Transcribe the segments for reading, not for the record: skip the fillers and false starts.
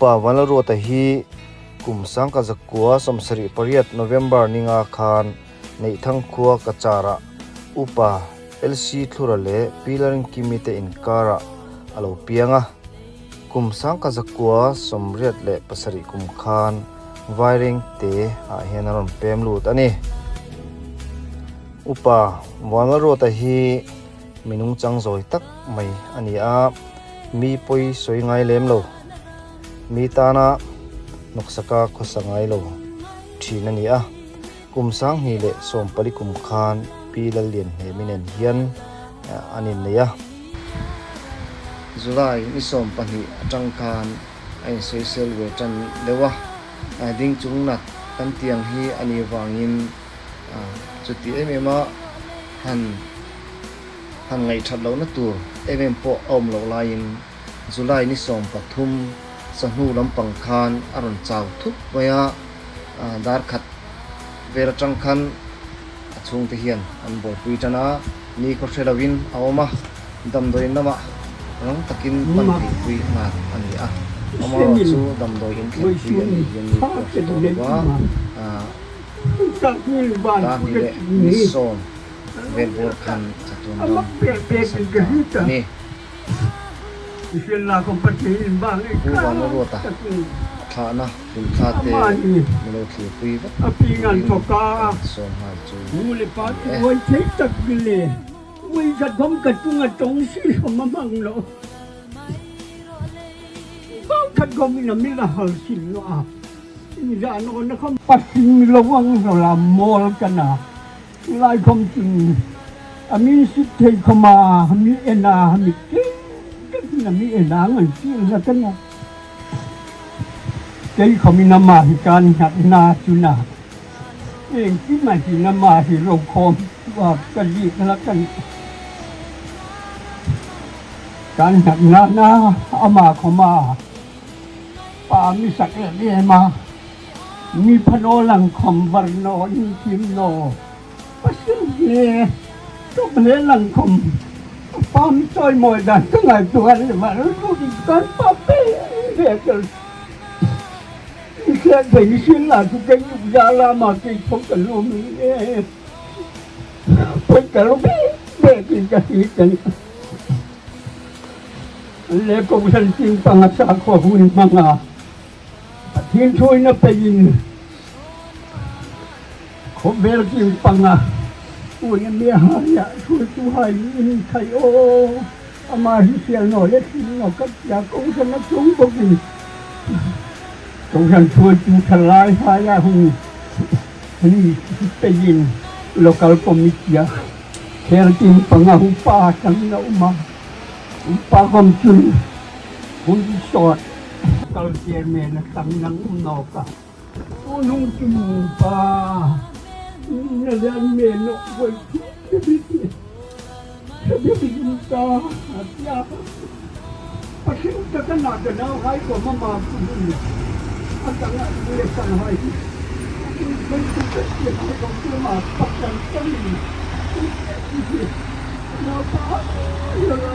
Upa Vanlalruata hi kum sangkazakua 78 November ninga khan Neihthang khua Kacharah Upa LC Thlura leh Pi Lalrinkimi te inkarah a lo piang a. Kum 1987 kum khan Vairengte ah hian a rawn pem lut a ni. Upa Vanlalruata hi mi nungchang zawi tak mai a ni a, mi pawi sawi ngai lem lo, mi tana hnawksaka khawsa ngai lo thin a ni a. Kum 2014 kum khan Pi Lallianhnemi nen hian an innei a. July ni 12 atang khan a insawisel ve tan deuh a, ding chung nat kan tiang hi a nih vangin chuti em em a han han ngaihthat lohna tur em em pawh a awm loh laiin July ni 13 chawhnu lampang khan a rawn chau thut mai a, dar khat vel atang khan a chhungte hian an buaipui tan a, ni khaw hre loin a awm a, damdawiin lamah rang takin pan theihpui nghal a ni a, amaherawh chu damdawiin thlenpui a nih hian ni pawh a hre tawh lo va, dar hnih leh ni 10 vel bawr khan chatuan ram a sat ta a ni. Pu Vanlalruata thlahna hlimthla te mi lo thlirpui vek turin kan sawm nghal chu a ni e. Laikhawm cun a min sik thei khom a mi en a mi king a mi en a ngan si la kan a kei khom in ama hi kan ngat na chu na eng ki ma hi na ma hi ro khom wa ka li la kan kan ngat na na ama khoma pa mi sak le ma Mi phano lang khom var no in kim no pasil hle tuk hle lang khom pam choi moi dan ka ngai tu an ma lu di kan pa pe ve kal se thei sin la tu ke yu ya la ma ke thok ka lu mi e pe ka lu be be ki ka hi kan le ko san ting panga sa kho hun manga Pathian hruainak pei in khuavel king panga ui mi hai ah hruaitu hai in thai aw ama hi sial no le thil no ka tia kohhran a chung bawk in kohhran hruaitu thalai hai ah hung ni pei in local committee ah khel ting panga upa tang na uma upa kom cun hun sawt Kal chairman a tang nang um nawk a unung tu pa na lian me no voi thu ta atia pasin ta ka na ka nau hai ko mama pu ni atang a le sang hai tu tu ka sia ko tu ma paksan tani na pa ya la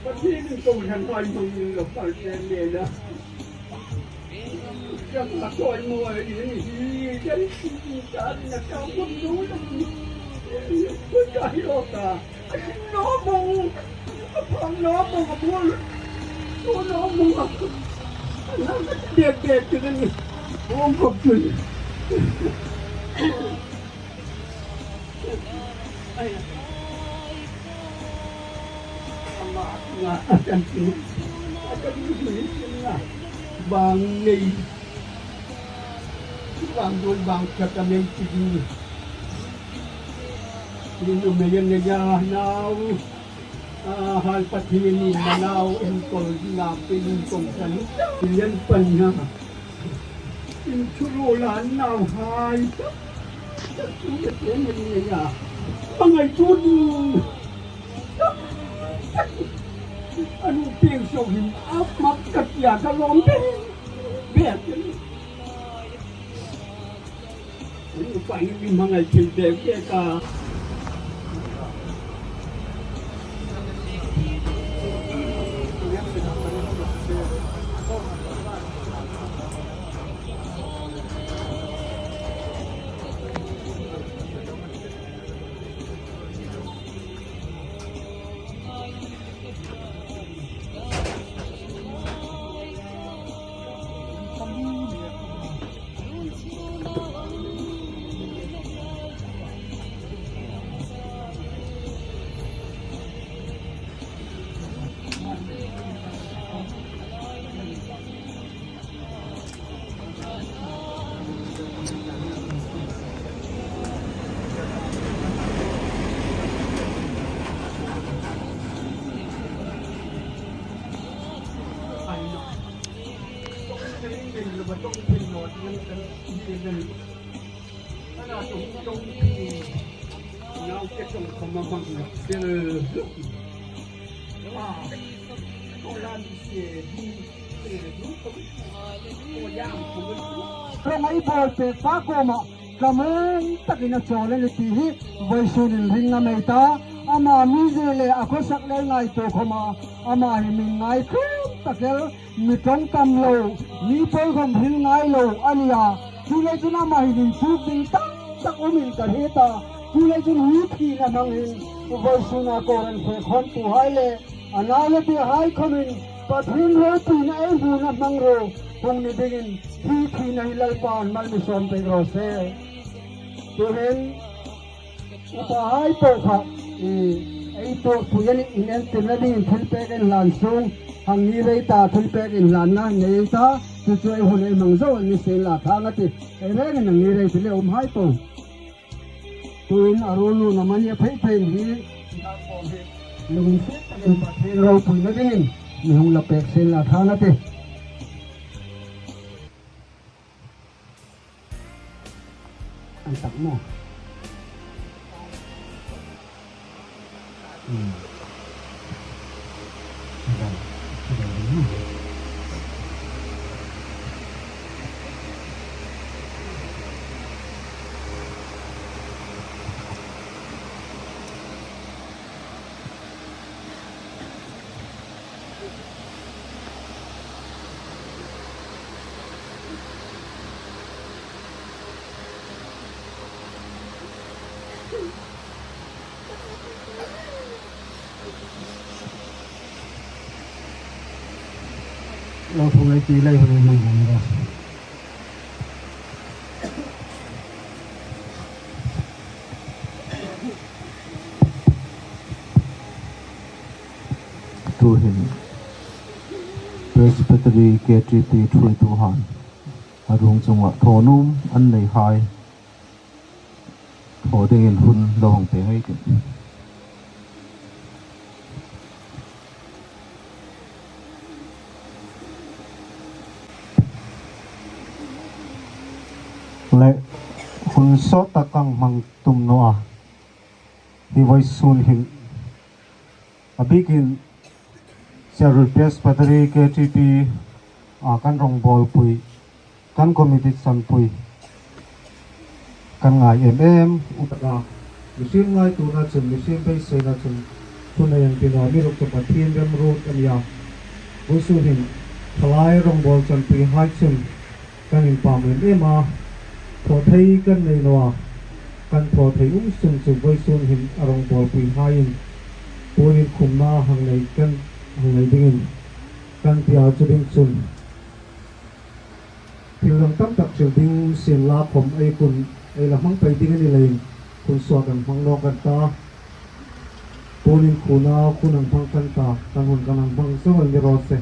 Pathian in kohhran hai hmang in lo kal tel nen a, ram a chawimawi in hi kan tan a tang hmang dawn a ni. Ka hi awk a, a hring no mawng, a phang no mawng a bul, tu no mawng a, a nang ka ti bek bek chu ka ni. Bawng khawp chun. Bang nei bang dun bang chat a nei ti ding ni nu mei an nei a nau hal pathian in manau enkawl dingah pein kawng san lian pan na. Inthurul a an nau hai tak tak chu ka cheng a ni a nia. Hmangaih chu ding tak tak a nu peng sawk in a mak ka tia ka lawm ber ber che ni. An upa hi mi hmangaih thei ve ve ka. Rawng bawl pek pa kawmah tlamung takin a chawl a ni tih hi vawisun in ring a mei ta. Amah mize leh a khawsak leh ngaitu khawma amah hi min ngai khum takel mi tawngtam lo, mi pawlkhawm hil ngai lo a ni a. Chu lei chun amah hi min chuk ding tak tak awmin ka hret a, chu lei chun hui thin a hmang in vawisun ah kawr an feh khawn tu hai leh a nau le te hai khawmin Pathian ropuina ei hmun a hmang ru hung ni dingin thi thina hi Lalpa an mal mi sawm pek rawh se. Tuhin upa hai pawh kha i ei tur pui an in entirna dingin thil pek in hlan sung hang ni rei ta thil pek in hlanna nei ta chu chu ei hun ei mang zo an ni sen la thang a ti ei reng in ang ni rei ti le um hai po. Tuin a rulnu na mania phei pheiin hi darkawm hi lungin fek takin Pathian ropuina dingin mihung la pek sen la thang a ti. An tak maw? Umm. Lo thung ei ti lei hun hmang ang rawh. Tu hin Presbytery KTP hruaitu han a rung chungah thawnum an nei hai. Thaw dingin hun lo hawng pe ngei tih. Leh hun sawt tak ang hmang tum nawh a, hi vawi sun hin a bikin Serul Presbytery KTP ah kan rawngbawl pui. Kan committee chanpui kan ngai em em upat a, mihring ngai tuna chun mihring beiseina chun thunei an ti nuam i ruk chu Pathian remrut a nia. Vawisulhin thalai rawngbawl chanpui hai chun kan inpam em em a, thawh thei kan nei lo a, kan thawh thei um sum chu vawisulhin a rawngbawlpui haiin punin khumna hang nei kan hang nei dingin kan pial chu ding chun. Thil dang tam tak thil ding sin la khawm ei kun ei la hmang pai ding a ni lein kun suak ang hmang nawk an ta. Punin khuna khun ang hmang kan ta kan hun kan ang hmang zeuh an ni rawh se.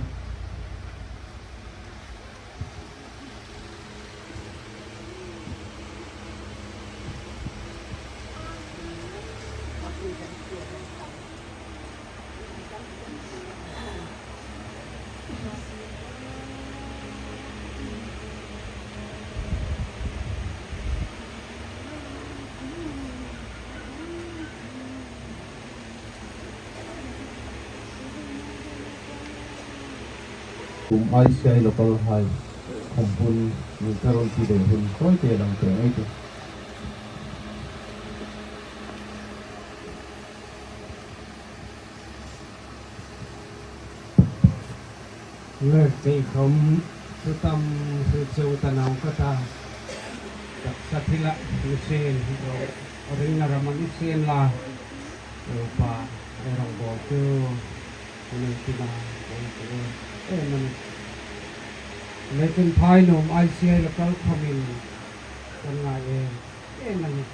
Kum ICI Local High khawm hun min ka rawn ti ve hun tawi te lang teh mai te. Lertei khawm thu tam hrilh cheu ta nau ka ta taksa thil ah misen ro ring a ram an isen la upa eirawngbawl chu nei tina pawi ti em em a ni. Lekin phai nuam ICI local khawmin kan ngai em em a ni.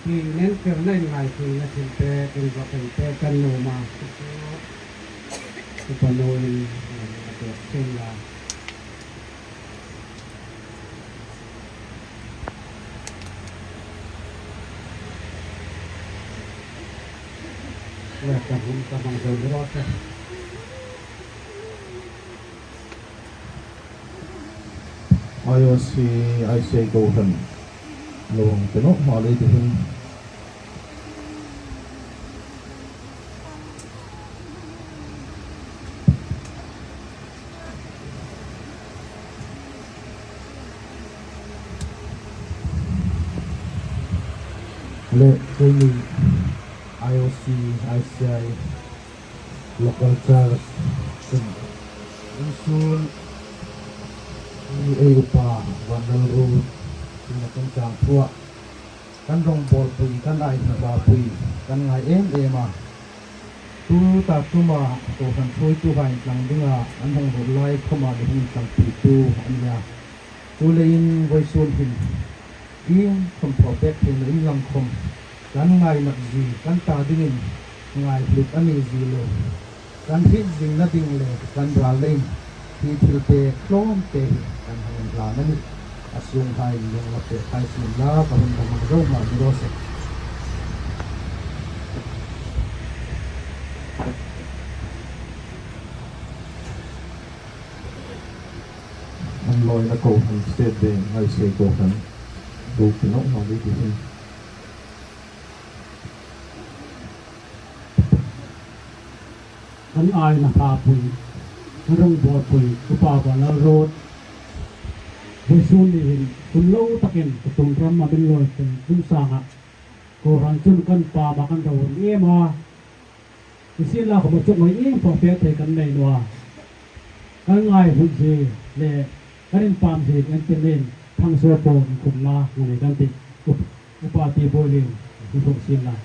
Ti nen felna in ngaithulna thil pek in va kan pek kan nuam a chu chu upa nuin a pek thin la. Ka hmang ka hmang zo rawh che. IOC ICI Kohhran lo ang pe nawk hma lei tihin. Leh keini IOC ICI Local Church in Ringsul hi ei upa Vanlalru in a chungchang thuah kan rawngbawlpui kan aihna pui kan ngai em em a. Tu ta tuma Kohhran hruaitu ha intlang dinga an hawng rawh lai khawma mihring intlang puitu a ni a. Chu leiin vawisun him ing thawmthaw pek theihna in lang khawm kan ngai nak zi kan ta dingin ngai hlut a nih zi le kan hit zingna ding le kan ral na in hi thil pek tlawm te hi kan hang in hlan a ni. A sung hain lung la peh thai sin la ka hun ka hmang zo nghal ni rawh se. An lawina Kohhran State Bank ngaihsei Kohhran do ti nauh nghal i ti hin. Kan aina hla pui, kan rawngbâwl pui Upa Vanlal Road Vawisun nihin hun lo takin ka tum ram a min lawi tum chungchangah Kohhran chun kan pa mah kan ro reng em a, mihring lak awm chu ngawi eng pawh pek thei kan nei nua. Kan ngai hun zi leh kan inpam zi entirnin Thangsaw pawh inkhumna ngei kan tih Upa ti Bawilin hi hlawh sin la.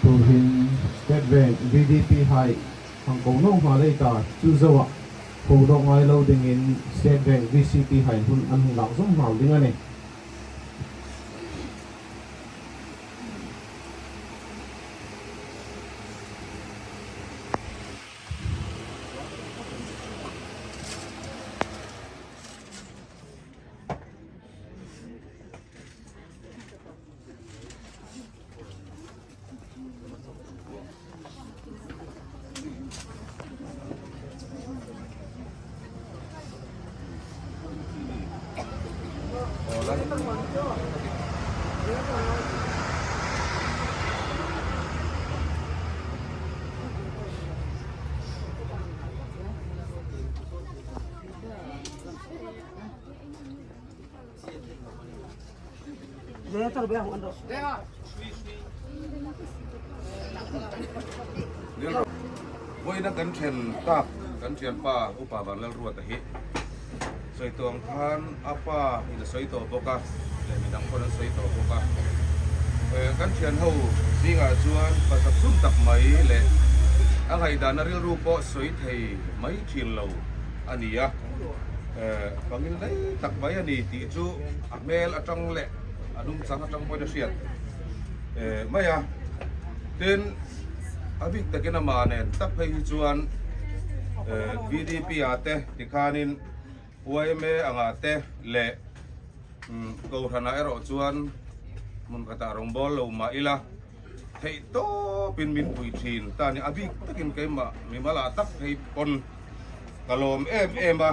Tuhin State Bank VDP hai hang ko no hma lei ta chu zo ah ko dawh ngai lo ding in State Bank VCP hai hun an hung lak zung hmal ding a ni. Vawiina kan then tak kan thianpa Upa Vanlalruata hi sawi tawh ang khan a pa in a sawi tawh bawk a leh midang pawn an sawi tawh bawk a. Kan thian ho zingah chuan pa zakzum tak mai leh a ngaihdan a rilru pawh sawi thei mai thin lo a ni a. Pangil daih tak mai a ni tih chu a hmel atang leh a nungchang atang pawhin a hriat mai a. Tin, A bik takin amah nen tak phei hi chuan VDP ah te tikhanin yma angah te leh Kohhranah erawh chuan hmun khatah rawngbâwl lo mah ila theih tawpin min pui thin ta a ni. A bik takin keimah mimalah tak phei pawn ka lawm em em a,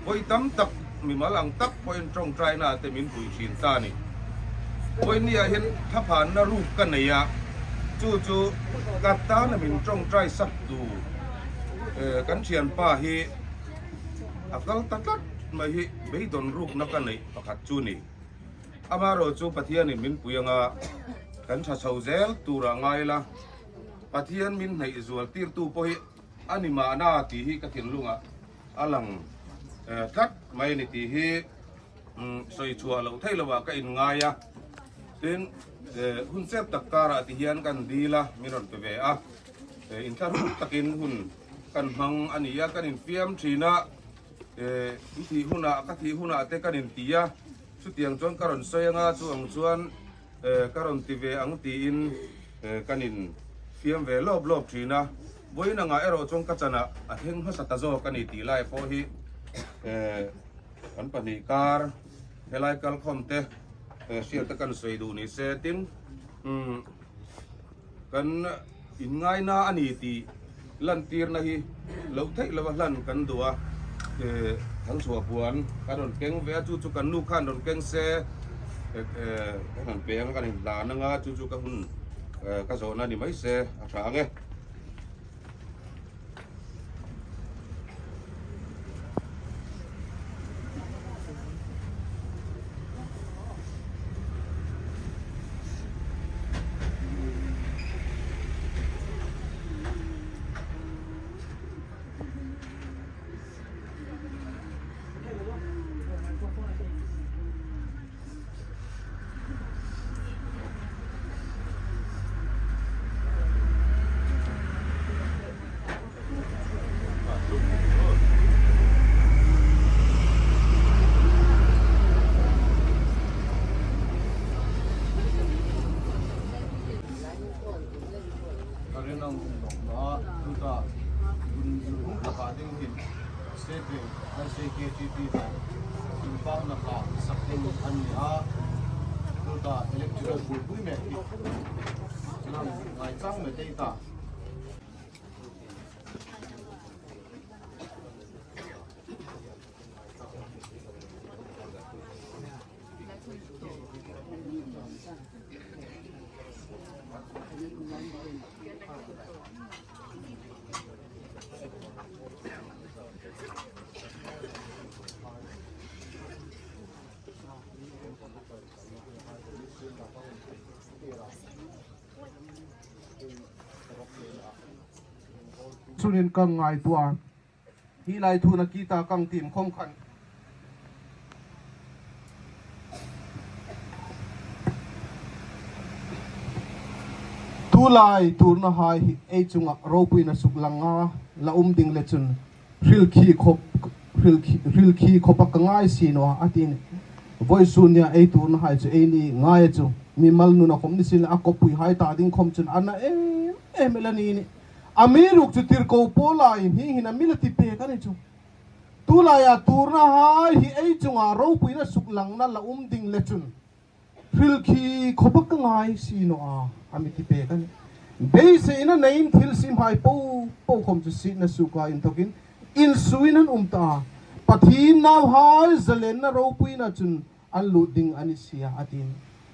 vawi tam tak mimal ang tak pawhin tawngtaina te min pui thin ta a ni. Vawinia hian thlaphanna ruk ka nei a, chu chu ka tana min tawngtai sak tu kan thianpa hi A kal ta tlat mai hi beidawn rukna ka neih pakhat chu ni. Amaherawh chu Pathianin min pui anga kan tha chho zel turah ngai la, Pathian min hnaih zual tirtu pawh hi a ni mahna tih hi ka thinlungah a lang tlat mai a ni tih hi sawi chhuah loh theih lovah ka inngai a. Tin, hun chep tak karah ti hian kan dil a, min rawn pe ve a, inthlahrung takin hun Kan hmang a ni a, kan infiam thin a, i thih hunah ka thih hunah te kan inti a, chutiang chuan ka rawn sawi anga chu ang chuan ka rawn ti ve ang tiin kan infiam ve lawp lawp thin a, vawiin angah erawh chuan ka chanah a thleng hmasa ta zawk a ni tih lai pawh hi kan pahnih kar helai kalkhawm te hriat te kan sawi duh ni se tin Kan inngaina a ni tih lantirna hi loh theih lova hlan kan duh a, thangchhuah puan kan rawn keng ve a, chu chu kan nu khan rawn keng se kan rawn pe anga kan inhlan anga chu chu ka hun ka zawhna ni mai se a tha ang e. Chunin ka ngaihtuah hi lai thuna kita kang tim khawm khan. Tulai turna hai hi ei chungah ropuina suk langa la um ding le chun hril khi khawp hril khi khawpa ka ngai si no a ti ni. Voi sun nia ei turna hai chu ei ni ngai a chu mi mal nun a khawm ni sin a kawppui hai ta ding khawm chun a na em em ela ni ni. A mi ruk chu tirko pawla in hi hin a mila ti pek a ni chu. Tulaia turna hai hi ei chungah ropuina suk langna la um ding le chun hril khi khawpa ka ngai si no a a mi ti pek a ni. Beiseina neiin thil sim hai po po khawm chu sihna suka inthawkin insuin an um ta a, Pathian nau hai zalenna ropuina chun an luh ding a ni sia a ti.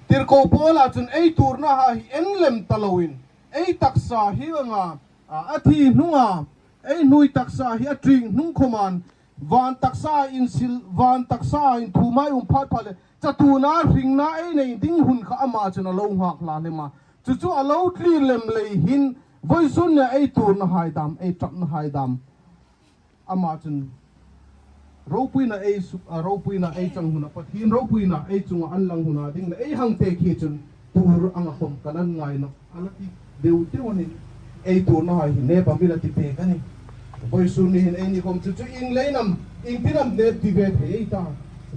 Tirhkoh Paula chun ei turna ha hi en lem ta loin ei taksa hi anga a thi hnunga Ei hnui taksa hi a ṭing hnung khawman van taksa in sil van taksa in thu mai um phat phat le chatuna hringna ei nei ding hun kha amah chun a lo nghak hla hlem a, chu chu a lo tlir lem lei hin vawisun nia ei tur na hai dam ei ṭap na hai dam amah chun ropuina ei ropuina ei chang huna Pathian ropuina ei chunga an lang huna ding le ei hang te khi chun tur anga khawm kan an ngai lo a la ti deuh deuh a ni. Ei tur na hai hi nep a mila ti pek a ni. Vawisun ni hin ei ni khawm chu chu ing lei nam ing ti nam nep ti ve thei ei ta.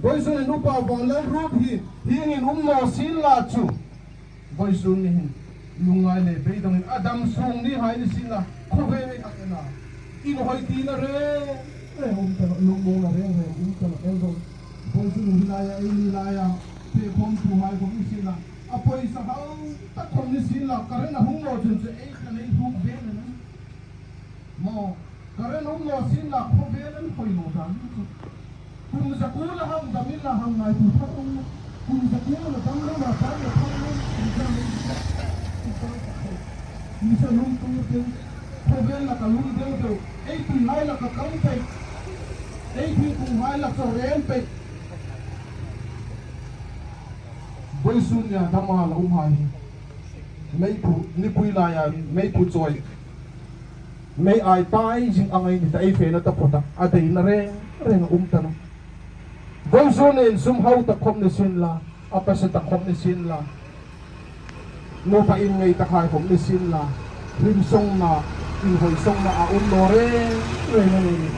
Vawisun in upa van lal rut hi hing in um maw sin la chu vawisun ni hin. Lungngai leh beidangin a dam sung ni hai ni sin a, khawvel ei ang en a, inhawi ti na reng reng awm ta loh, lungmuang na reng reng awm ta loh en rawh. Bawichung hi laia ei ni laia phehkhawm thu hai khawm ni sin a, a pawisa hau tak khawm ni sin la, current a hung lo chun chu ei kan ei hruk ve reng a ni maw? Current awm lo sin la, khawvel an hawi lo dan hi chu kum zakul a hang dam in la hang ngai tu thar awm lo, kum zakul la dam lo la tan la thar lo exam ei exam tak thei misa lum tur ten khawvel la ka lum deuh deuh ei tui hai la ka kam peih ei thingkung hai la chaw rem peih Bawisun nia dama la um hai hi meiphu nipui laia meiphu chawi Mei ai tai zing ang ei ni ta ei fe na ta phawt a, a dei na reng reng a um ta no. Vawizu nen sum ho ta khawp ni sin la, a pese ta khawp ni sin la, nupa in ngei ta khai khawp ni sin la, hlim sawng na, in hawi sawng na a um no reng reng a ni ni.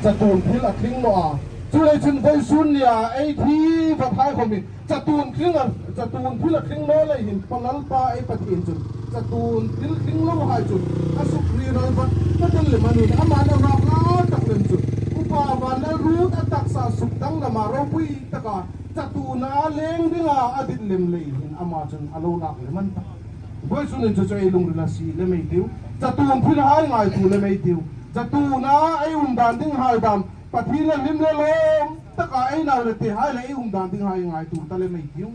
Chatun thil a tling no a, chu lei chun vawizu nia ei thi va thai khawp in chatun tling a, chatun thil a tling no lei hin Palalpa ei Pathian chun Chatun thil tling lo hai chu a suk ri ral vat vat in lem a ni. Amah na rak lai tak lem chu Upa Vanlalrut a taksa suk danglam ah ropui taka chatuna leng dinga a dit lem lei hin amah chun a lo lak lem an ta. Vawichun in chu chu ei lungril a si lem ei tiu. Chatun thil hai ngai tu lem ei tiu. Chatuna ei um dan ding hai dam Pathian le hlim le lawm taka ei nau le ti hai le ei um dan ding hai ngai tu ta lem ei tiu.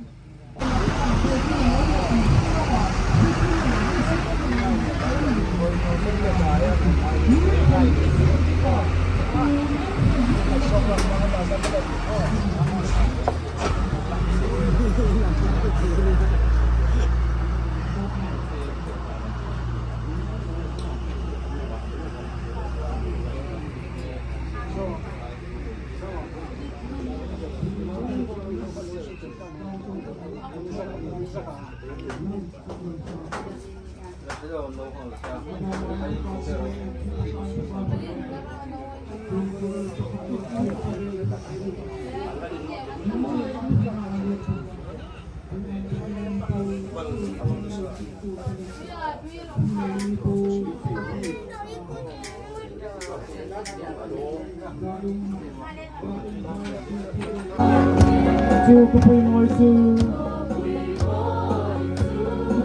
Chu ka pui ngawi chu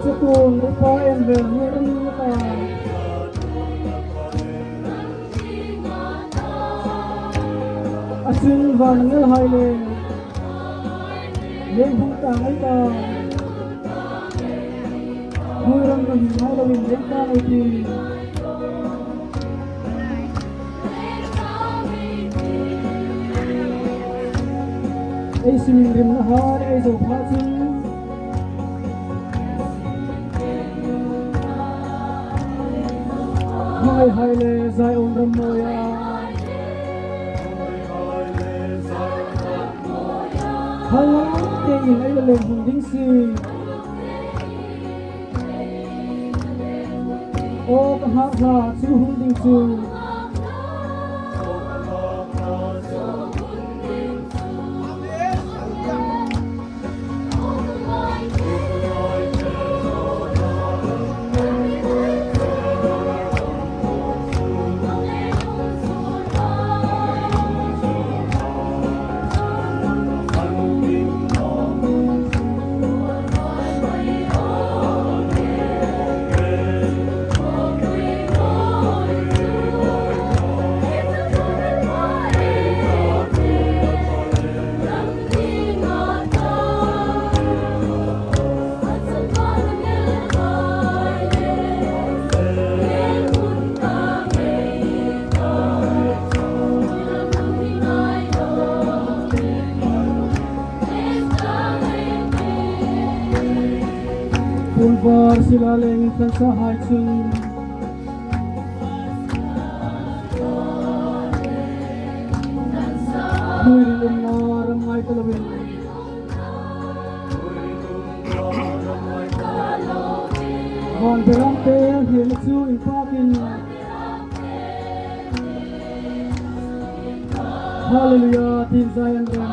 Chutun upa en vel nge ram ta Achun van ngel hai le Leng hung ta ngai ta Hmui ram na him ngai lo in leng ta ngai ti Ei simin rim na har ei zo pha chun Hmangaih hai le Zion ram mawi ah Thalang tein ei le leng hung ding si Aw ka hngak hla cu hung ding cu. Pulvar sila leng in sa hai chung Hmuirin um nga ram ngai ka loin Van beram te hian chu in pakin Hallelujah tin zai an rem.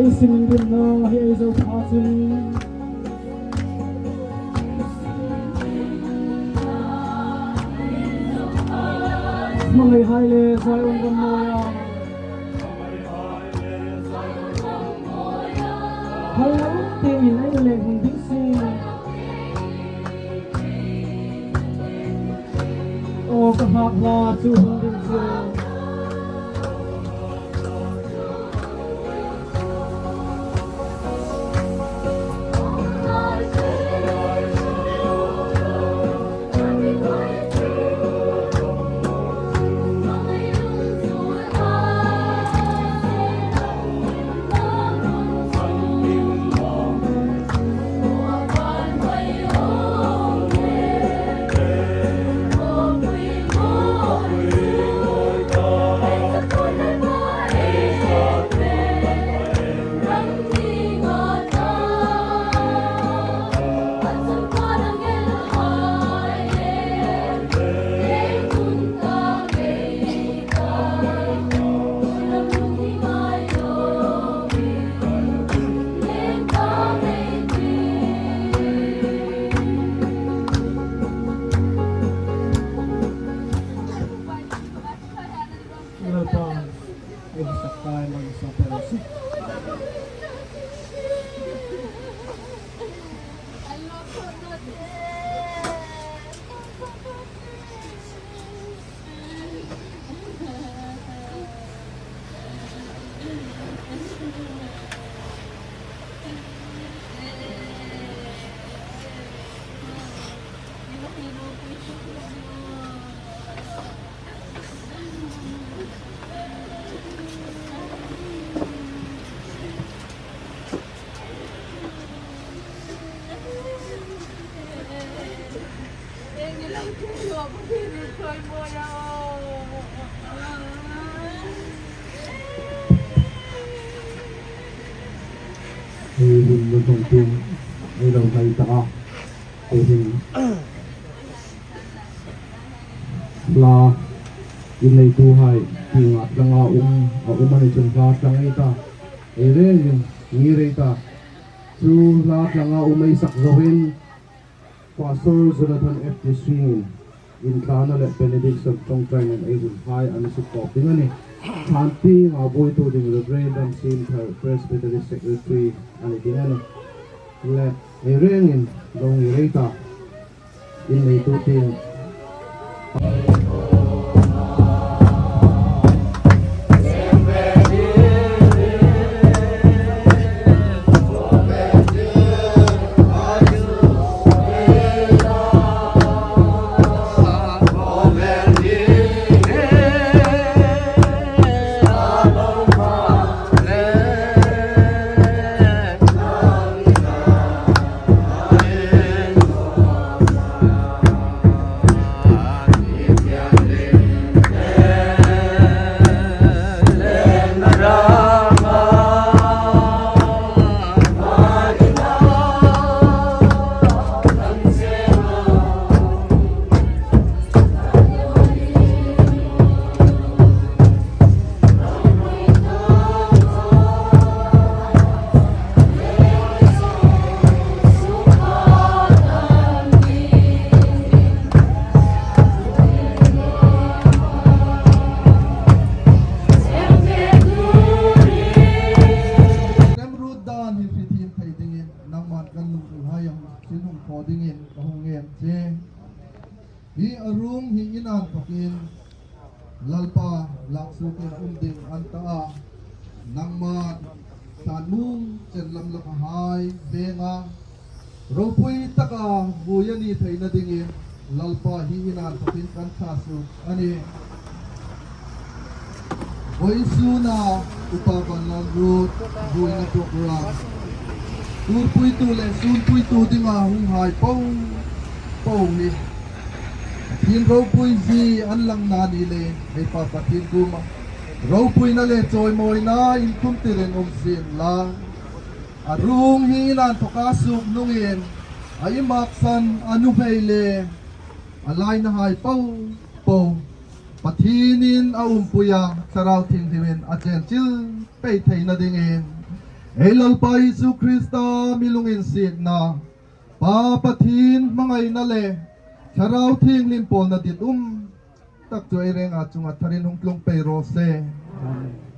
Ei sin in dim na hi ei zo pha cun. Hmangaih hai le Zion ram mawi ah. Hal lo tein ei le hmun ding si. Aw ka hngak hla cu hmun ding cu. Lalpa i sak kai man sa pe rawh seh. Hei hun na hmang tum ei lo hlai tak a hei hin hla in neitu hai ti nga tlanga um a um ani chung hla tlang ei ta ei reng in ngi rei ta chu hla tlanga um ei sak zo in Pastor Jonathan F. T. Swing in intlana leh Benediction tawngtai nen ei hun hai an su tawp ding a ni. Thlanpi nga buaitu ding Rev. Ramsim Thar Presbytery Secretary a ni ding a ni. Le ei rengin lo ngi rei ta inneitu team. Remrut dan hi hrithiam thei dingin nangman kan lungul hai ang sinung kho dingin ka hung ngen che. Hi arung hi inan pakin Lalpa laksukin um ding an ta a nangman Thlanmung chen lam laka hai venga ropui taka vui a ni theihna dingin Lalpa hi inan thawkin kan thla suk a ni. Vawisuna Upa Vanlalrut vuina program turpuitu leh sunpuitu dinga hunghai po po hi Pathian ropui zi an lang na ni le hei pa Pathian kuma ropuina leh chawimawina inkhum tirin awm sin la a rung hi inan thawka suk nungin a imaksan a nuhmei le a laina hai po po Pathinin a umpui a, Thlarau Thinghlimin a chenchil peih theihna dingin Ei Lalpa Isu Krista milungin sitna, Pa Pathin hmangaihna leh Thlarau Thinghlim pawlna dit um tak chu ei renga chunga tharin hungtlung pei rawh se. Amen.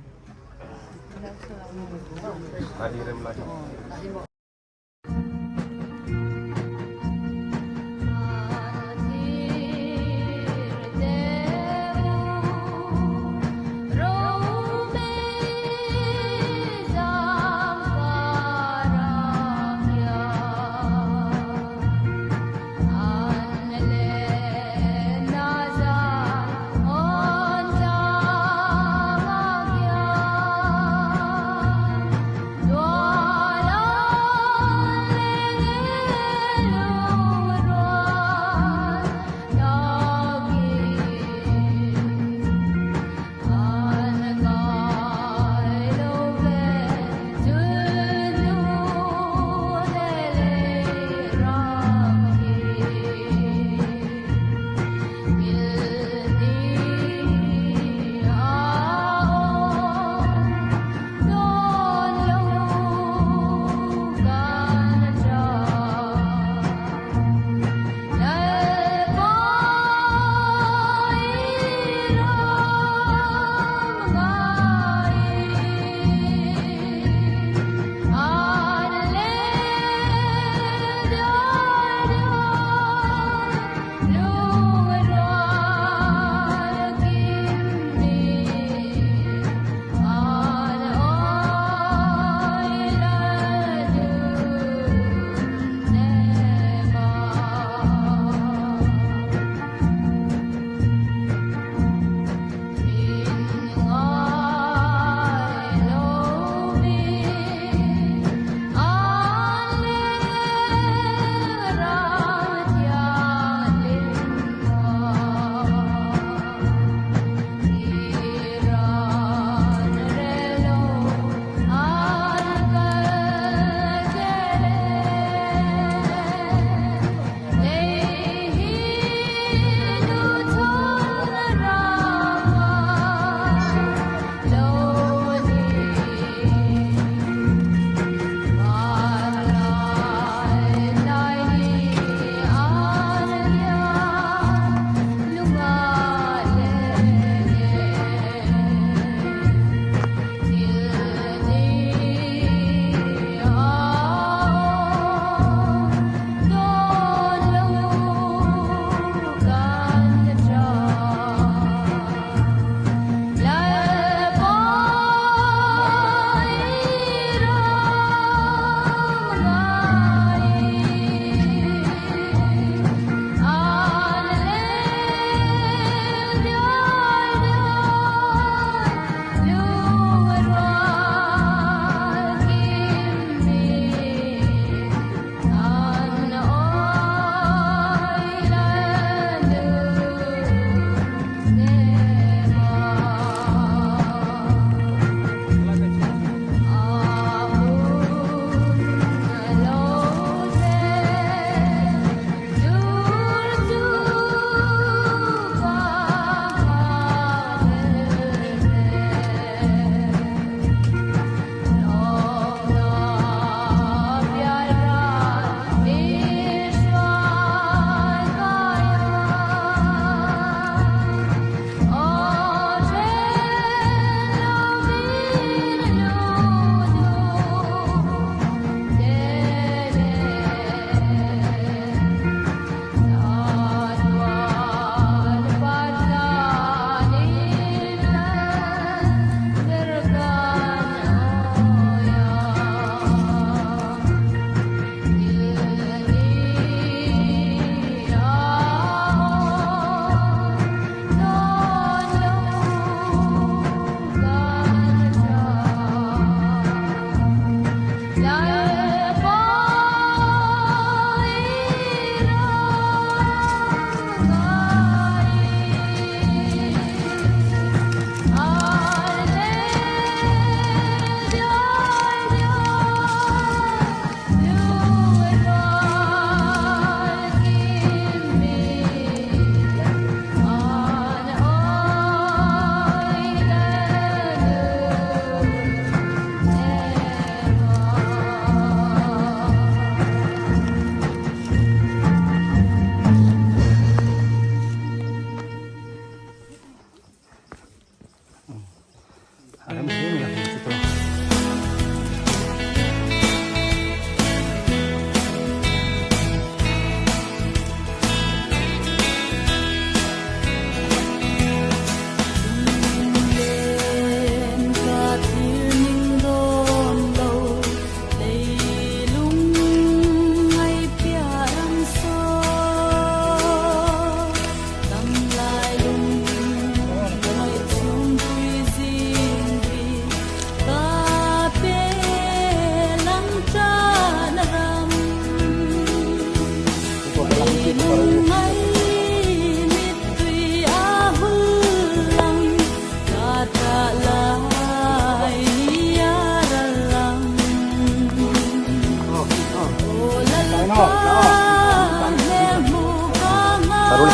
Tarul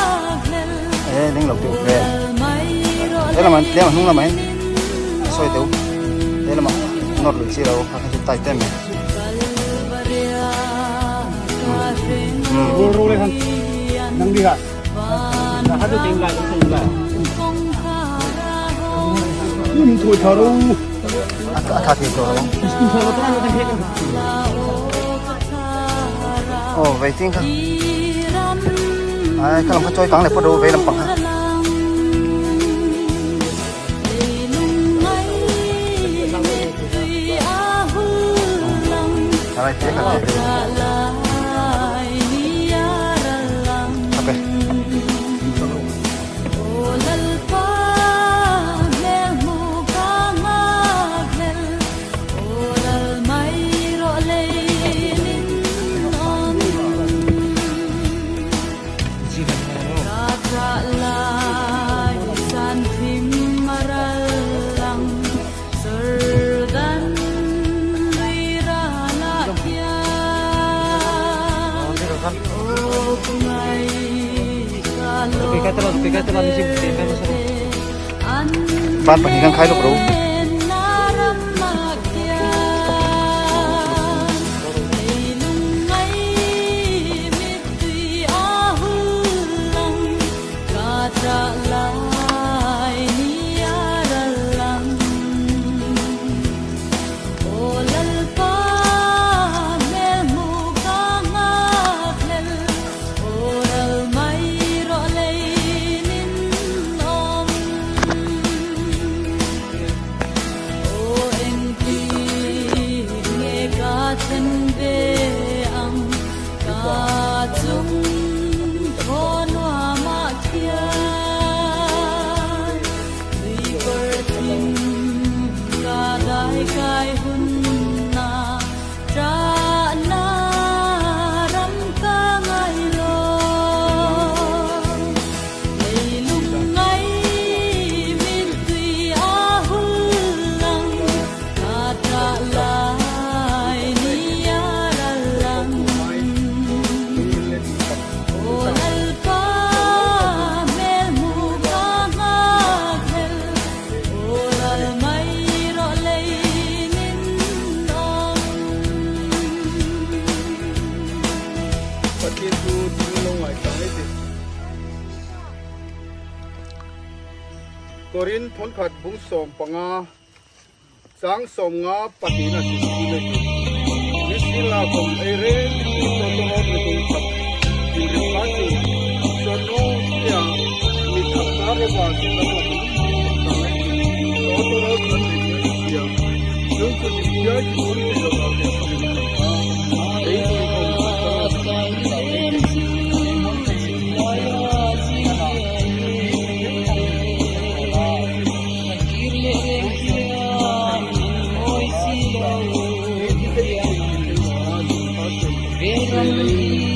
e ding lo teuh ve he lamah tlem a hnung lamah hian a sawi teuh he lamah nawr lui chi lo kha kha chu tight em mai a tha thei tawh lo aw vei ting kha ai ka lam kha chawi kang leh pawt ro vei lampang kha. Ban pahnih kan khai lawk ro. Pathian chu thil lo ngaihchang ei teh. Korin thawnkhat bung 15 chang 50 pahnihna chu thil ei teh. Misila kawm ei reng ni tawtawrawt ni tung chak inrip kha chu Sono tia mi thak ta rova sin lam la tum chak ei teh. Tawtawrawt kan nei mai sia chung chu ni phiai chu mon thei lo vang teh chak in chak ta ei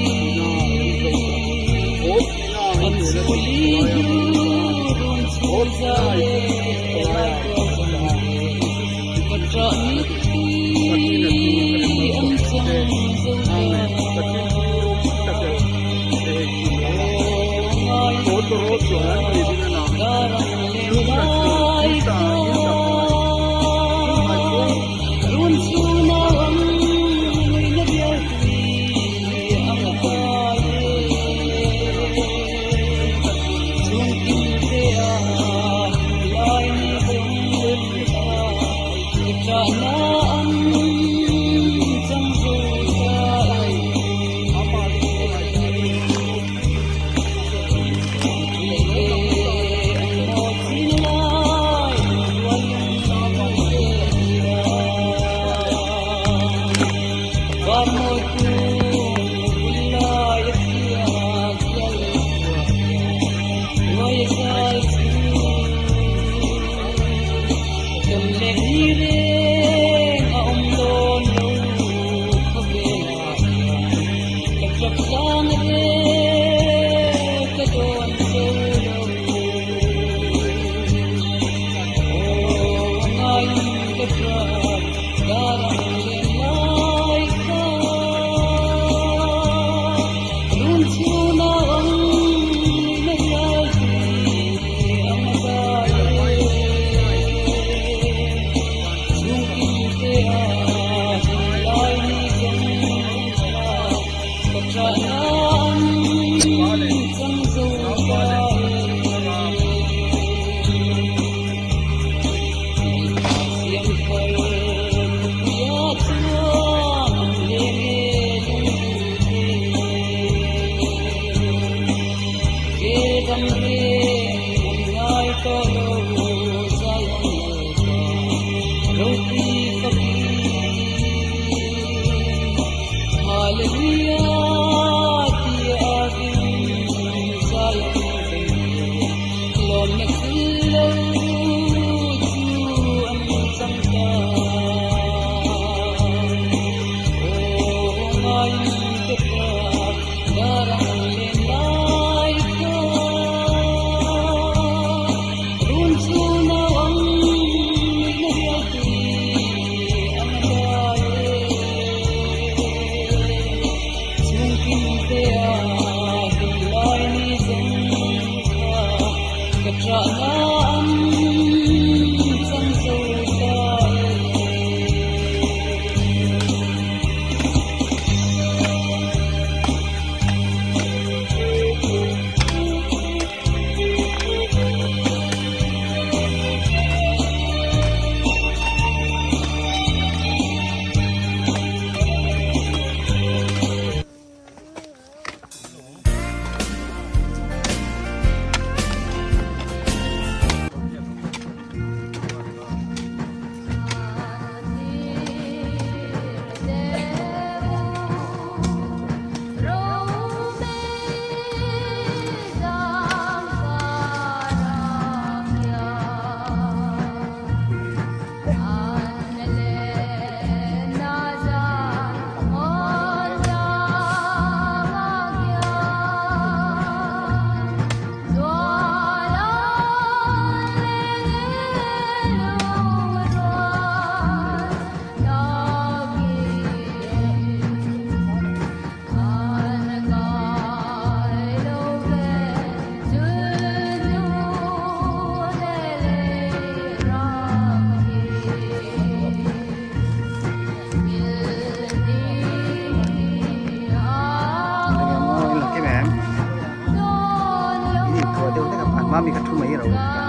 tui kawm chak ta rawt ni tung ei teh. Mami ka thu mai ro.